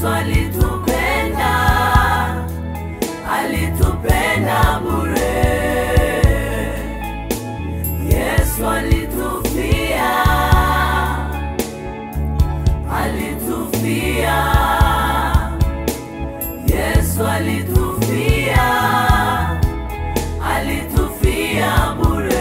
Yesu alitupenda, alitupenda bure. Yesu alitufia, alitufia. Yesu alitufia, alitufia bure.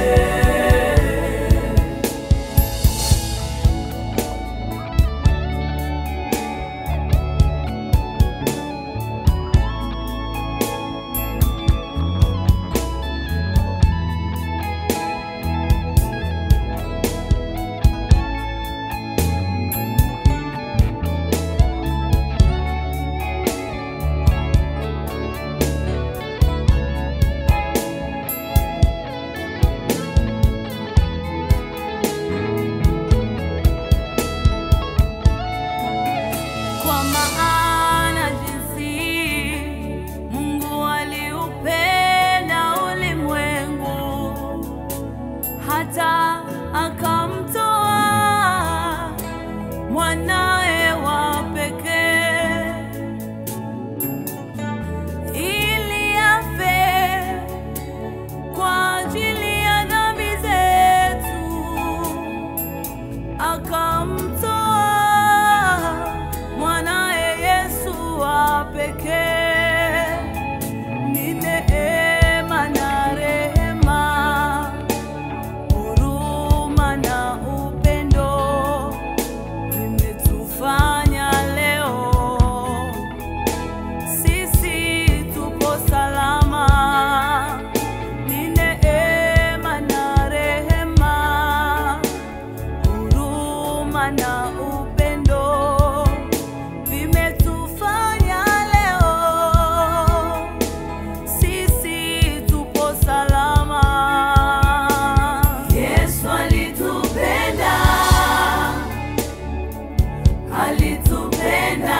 Kwa maana jinsi Mungu aliupenda ulimwengu hata akamtoa mwanae wa pekee, ili afe kwa ajili ya dhambi zetu. Akamtoa mwanae Yesu wa pekee. Ni neema na rehema, huruma na upendo vimetufanya leo sisi tupo salama. Ni neema na rehema, huruma na upendo vimetufanya leo sisi tupo salama. Yesu alitupenda, alitupenda.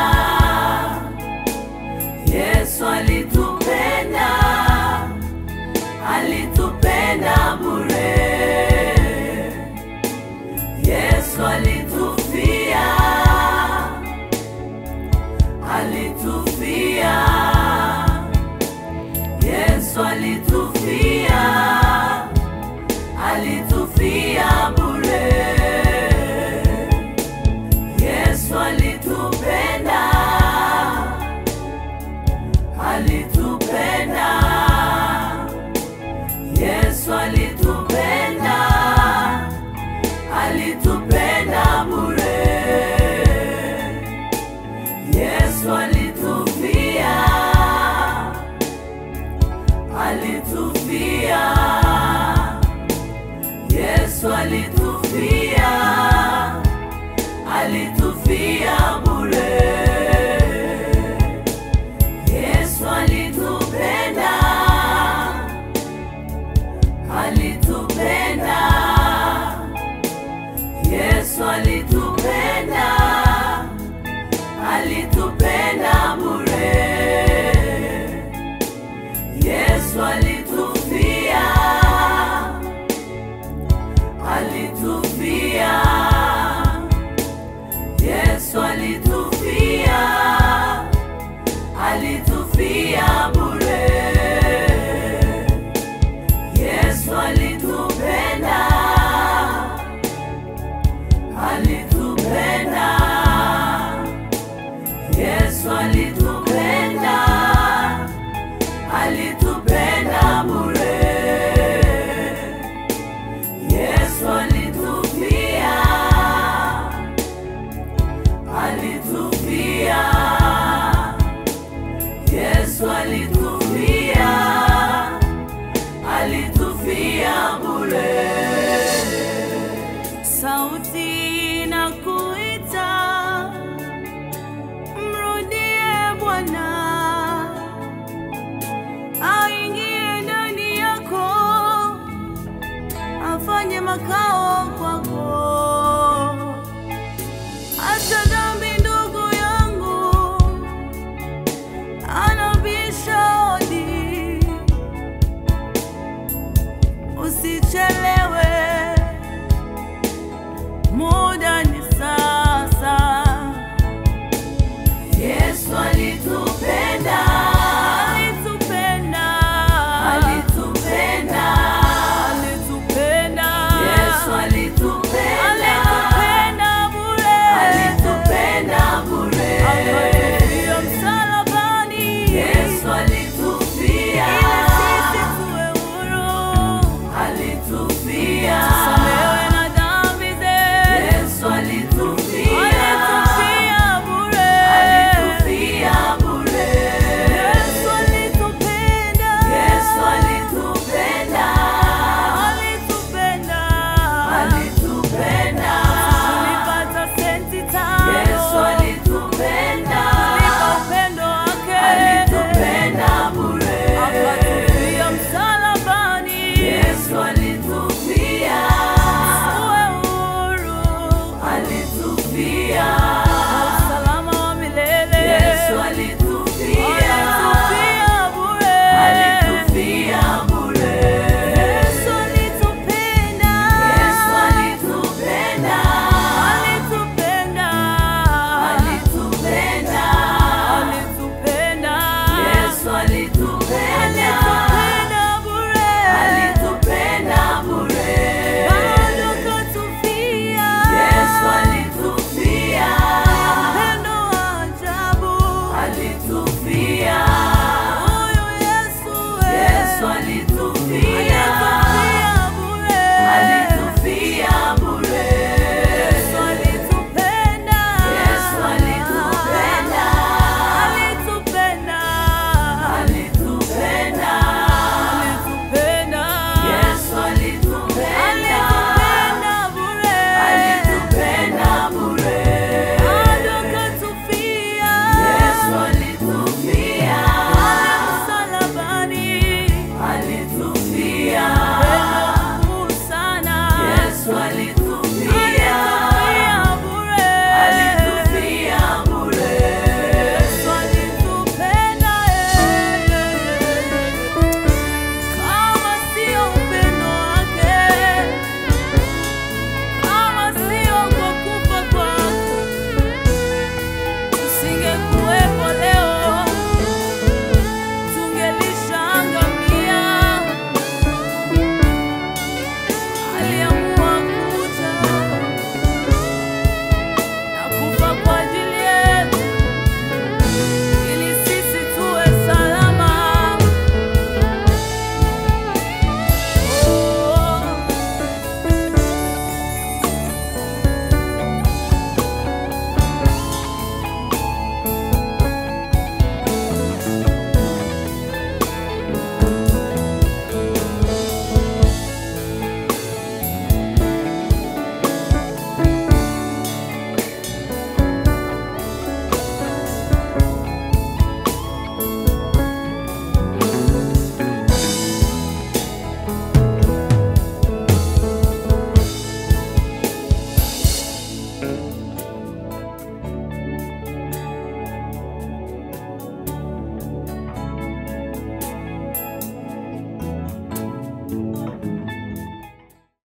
Yesu alitupenda, alitupenda bure. Yesu alitufia, alitufia. Yesu alitufia, alitufia bure. Yesu alitupenda, alitupenda. Yesu alitupenda, alitupenda bure. Yesu alitufia, alitufia. Yesu alitufia, alitufia bure. Yesu alitupenda, alitupenda. Yesu alitupenda, alitupenda bure. Yesu alitufia, alitufia. Yesu alitufia, alitufia bure. Yesu alitupenda, alitupenda. Yesu alitupenda.